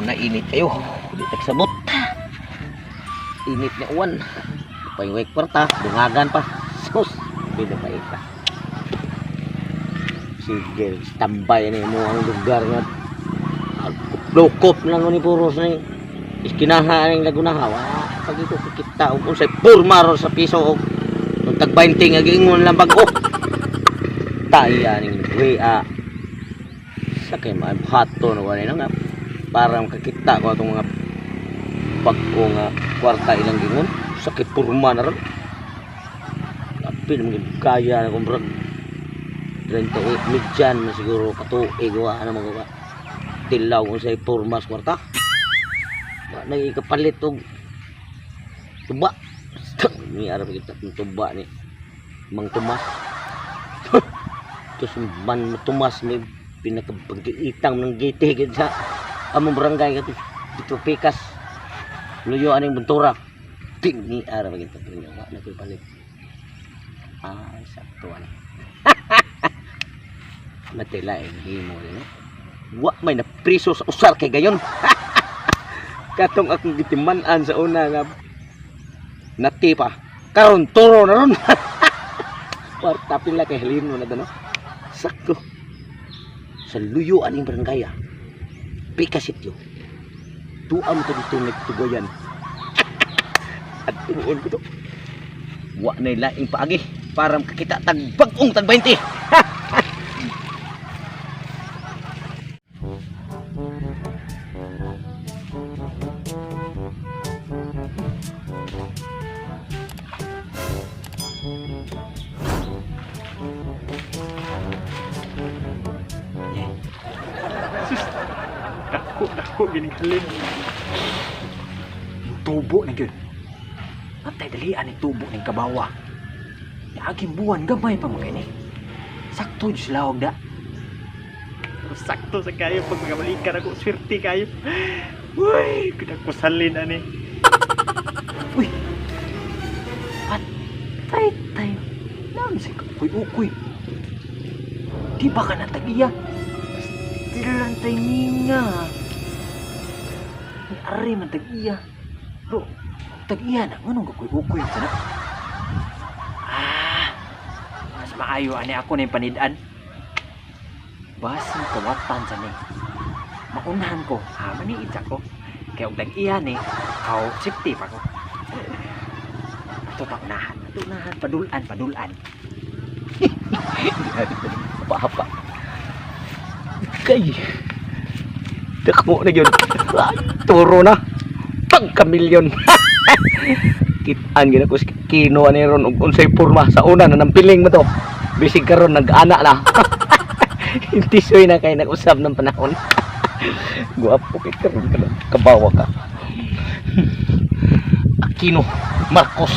Panahon na init kayo. Di tagsabot. Init na uwan. Payuwek kwarta, dungagan pa. Sus, pila pa ika. Sige, tambay na mo ang lugar nga. Lukop lang ni puros ni. Iskinaha ning Laguna ha. Wa pag ito kikita og unsay porma ron sa piso og nung tag 20 nga giingon lang bag-o. Taya ning buhi. Sa kay mahato na wala na nga para makakita ko atong mga bag-o nga kwarta ilang gingon sa kay porma na ron. Apil mga kaya na kung brag 38 midyan na siguro katuig wa na magawa tilaw kung sa porma sa kwarta. Wa na ikapalit og tuba. Ni arap kita ng tuba ni Mang Tomas. Tos man Tomas may pinakabagitang ng gite gid sa among barangay kato dito pikas luyo aning buntura. Ni arap kita niya wa na koy palit. Ay, sakto ani. Matila eh, himo rin, no? Wa may napriso sa usar kay gayon. Katong akong gitiman-an sa una nga nati pa. Karon turo na ron. Kwarta pila kay halino na no. Sakto. Sa luyo aning barangay ah. Pika sityo. Tuam to dito nagtugoyan. At tuon ko to. Wa na laing paagi para makakita tag bag-ong tag 20. Sus, dako, dako, gining halin. Yung tubo na gyud. Patay dalian ang tubo ng kabawa. Niaging buwan, gamay pa mo kini. Sakto jud sila og da. Pero sakto sa kayo pag magabalikan ako, swerte kayo. Uy, kudak ko salin ani. Uy. Patay tayo. Naam si ukoy ukoy. Di ba ka natagiya? Still tay ninga. Ni ari man tag-iya. Bro, tag-iya na nganong kakoy ukoy sana. Ah, mas maayo ani ako na yung panid-an. Basin kawatan sa ni. Maunahan ko, ha, maniid sa ko. Kaya og tag-iya ni, kaw safety pa ko. Ito pa unahan, ito unahan, padulan, padulan. Hapa-hapa. Kay. Dakmo na yun. Ay, turo na. Pagkamilyon. Kitaan gina ko si Kino ani ron og unsay porma sa una na nampiling mo to. Bisig karon nag-ana na. Intisoy na kay nag-usab ng panahon. Guwapo kay karon ka kabawa ka. Aquino Marcos.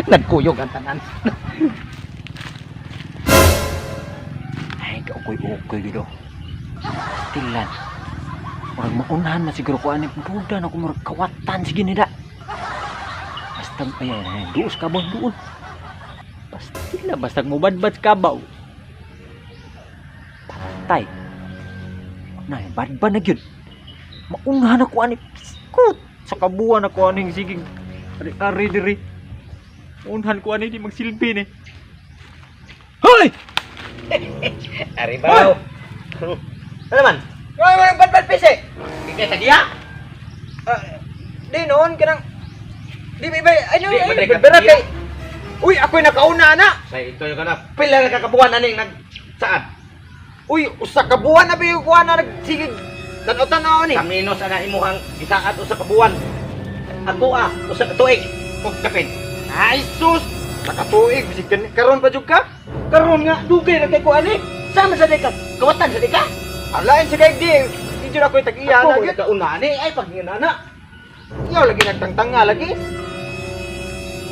Nagkuyog ang tanan. Ay, kaukoy-ukoy dito. Stilan. Murag maunahan na siguro ko ani buda na ko murag kawatan sige nila. Basta ay ay, ay duos ka ba doon. Basta na basta mubadbad ka ba. Patay. Na badbad na gyud. Maunahan ako ani skut sa kabuan ako aning sigig ari-ari diri. Unhan ko ani di magsilbi ni. Hoy! Ari ba? Ano man? Ay, walang badbad pise. Ikay sa diya? Di noon kanang di ba ay no Di, ay madre ka, berat di. kay. Uy, ako'y nakauna na. Sa ito yung kanap. Pila na kakabuan aning nag saad? Uy, usa ka buwan na ba yung kuha na nagsigig. Tanaw-tanaw ni. Kaminos ana imuhang gisaad usa ka buwan. Ako ah, usa ka tuig. Ug kapin. Ay sus, nakatuig bisig karon pa jud ka. Karon nga dugay ra kay ko ani. Sama sa ka. Kawatan sa ka. Alain sa kay di. Di jud ako'y tag-iya Ako na gyud. nakauna ani ay pag nana. Iyaw lagi nagtangtanga lagi.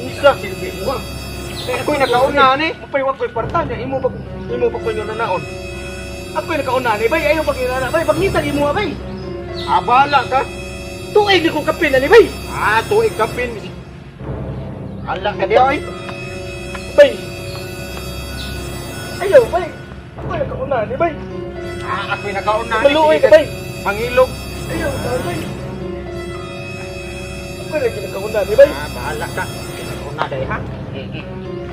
Unsa silbi mo? Ako'y nakauna ni. Mapaywa ko'y kwarta niya imo pag imo pag ko'y nanaon. Ako'y nakauna ni bay ayo pag nana bay pagngitag imo ah, bay. Abala ka. Tuig ni ko kapin ani bay. Ah, tuig kapin bisig. Ala ka di oy. Bay. Ayaw bay. Ako'y nakauna ni bay. Ah, ako'y nakauna ni. Maluoy ka bay. Pangilog. Ayaw, bay. Ako lagi nakauna ni bay. Ah, bahala ka. Nakauna day ha.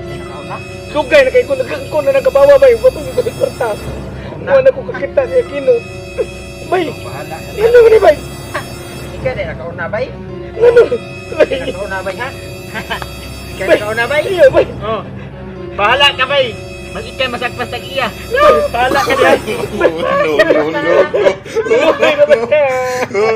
Nakauna. Dugay na kay ko nagkangkon na nakabawa bay. Wa pa ko kwarta. Wala ko kakita ni Aquino. Bay, Bahala ka. ano ni bay? Ikaw day nakauna bay. Ano? Bay. Nakauna bay ha. Ikaw nakauna bay. Ayaw bay. Oh. Bahala ka bay. Mas ikay masagpas tag iya. Bahala ka day. No, no, no, Bay, bay. no.